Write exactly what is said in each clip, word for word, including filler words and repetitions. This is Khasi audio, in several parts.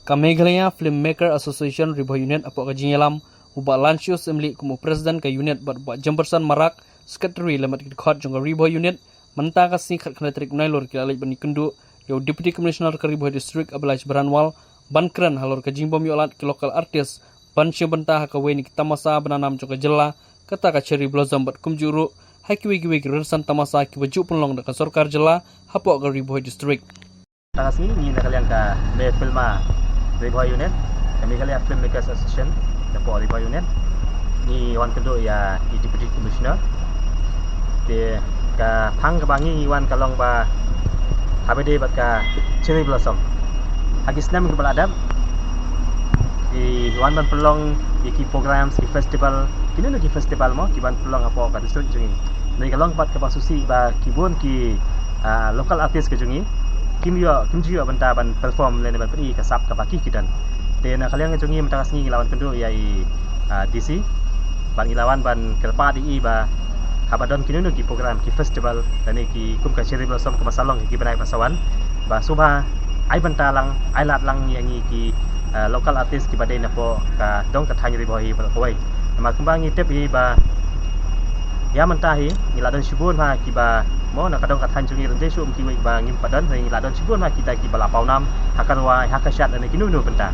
Ka Meghalaya Filmmaker Association Ri Bhoi Unit hapoh ka jingïalam u Bah Lancius Syiemlieh kum u President ka unit bad u Bah Jemberson Marak, Secretary lem bad ki dkhot jong ka Ri Bhoi Unit, mynta ka sngi khatkhyndai tarik u Nailur ki la leit ban ïakynduh ïa u Deputy Commissioner ka Ri Bhoi District Abhilash Baranwal ban kren halor ka jingbym ïoh lad ki local artist ban shim bynta ha kawei na ki tamasa ba nahnam jong ka jylla, kata ka Cherry Blossom bad kumjuh ruh ha kiwei kiwei ki rynsan tamasa kiba ju pynlong da ka sorkar jylla hapoh ka Ri Bhoi District. Mynta ka sngi ngi na ka liang ka Meghalaya Film Ri Bhoi Unit, ka Meghalaya Filmmakers Association hapoh Ri Bhoi Unit, ngi wan kynduh ïa i Deputy Commissioner. Te ka phang kaba ngi wan ka long ba haba ïadei bad ka Cherry Blossom, ha ki snem kiba la dep ngi wan ban pynlong ïa ki programs, ki festival, kino kino ki festival mo ki wan pynlong hapoh ka district jong ngi. Ngi ka long pat kaba sngewsih ba ki bun ki, ah, local artist ka jong ngi kim ïoh, kim ju ïoh bynta ban perform lane ban pyni ka sap kaba ki ki don. Te na ka liang ka jong ngi mynta ka sngi ngi la wan kynduh ïa i, ah, D C, bad ngi la wan ban kyrpad ïa i ba haba don kino kino ki program, ki festival lane ki kum ka Cherry Blossom ka ba sa long ki bnai ba sa wan, ba sngewbha ai bynta lang, ai lad lang ïa ngi ki, ah, local artist kiba dei napoh ka dong ka thaiñ Ri Bhoi hi baroh kawei. Namar kumba ngi tip hi ba ïa mynta hi ngi la don shibun ha kiba mo na ka dong ka thaiñ jong ngi, rynjai shuh kum kiwei ba ngim pat don, ngi la don shibun ha kita kiba la paw nam ha ka rwai, ha ka shad lane kino kino bynta.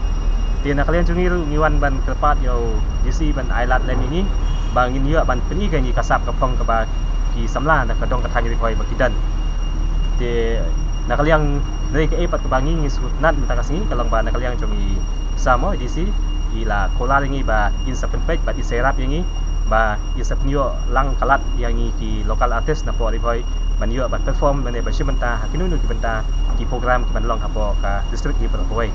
Te na ka liang jong ngi ruh ngi wan ban kyrpad ïa u D C ban ai lad lem ïa ngi ba ngin ïoh ban pyni ïa ngi ka sap ka phong kaba ki samla na ka dong ka thaiñ Ri Bhoi ba ki don. Te na ka liang, hynrei kaei pat kaba ngi ngi sngewtynnat mynta ka sngi ka long ba na ka liang jong i Samo, i D C, i la kular ïa ngi ba in sa pynpeit bad in sa ïarap ïa ngi ba in sa pynïoh lang ka lad ïa ngi ki local artist napoh Ri Bhoi ban ïoh ban perform lane ban shim bynta ha kino kino ki bynta, ki program ki ban long hapoh ka district hi baroh kawei.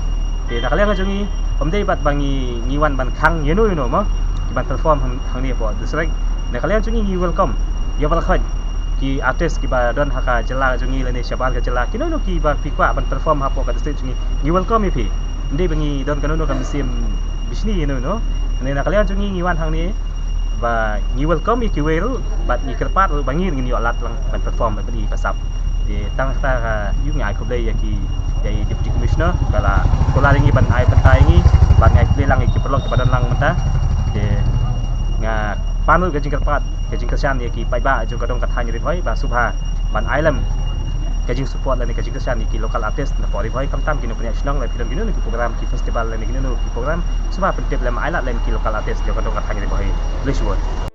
Te na ka liang jong ngi, ym dei bad ba ngi, ngi wan ban khang ïano ïano mo ki ban perform hang, hangne hapoh district. Na ka liang jong ngi ngi welcome ïa baroh khoit ki artist kiba don ha ka jylla jong ngi lane shabar ka jylla, kino kino kiba phi kwah ban perform hapoh ka district jong ngi, ngi welcome ïa phi. Ym dei ba ngi don kano kano ka mynsiem bishni ïano ïano. Lane na ka liang jong ngi ngi wan hangne ba ngi welcome ïa kiwei ruh bad ngi kyrpad ruh ba ngi ngin ïoh lad lang ban perform bad ïa ka sap. Te tang kata ka ïa ngi ai khublei ïa ki, ïa i Deputy Commissioner ba la kular ïa ngi ban ai bynta ïa ngi, bad ngi ai khublei lang ïa ki paralok kiba don lang mynta. Te nga pan ruh ka jingkyrpad, ka jingkyrshan ïa ki paidbah jong ka dong ka thaiñ Ri Bhoi ba sngewbha ban ai lem ka jingsupport lane ka jingkyrshan ïa ki local artist napoh Ri Bhoi, khamtam ki nongpynïaid shnong, lane ki don kino kino ki program, ki festival lane kino kino ki program, sngewbha pyntip lem, ai lad lem ki local artist jong ka dong ka thaiñ Ri Bhoi. Khublei shibun.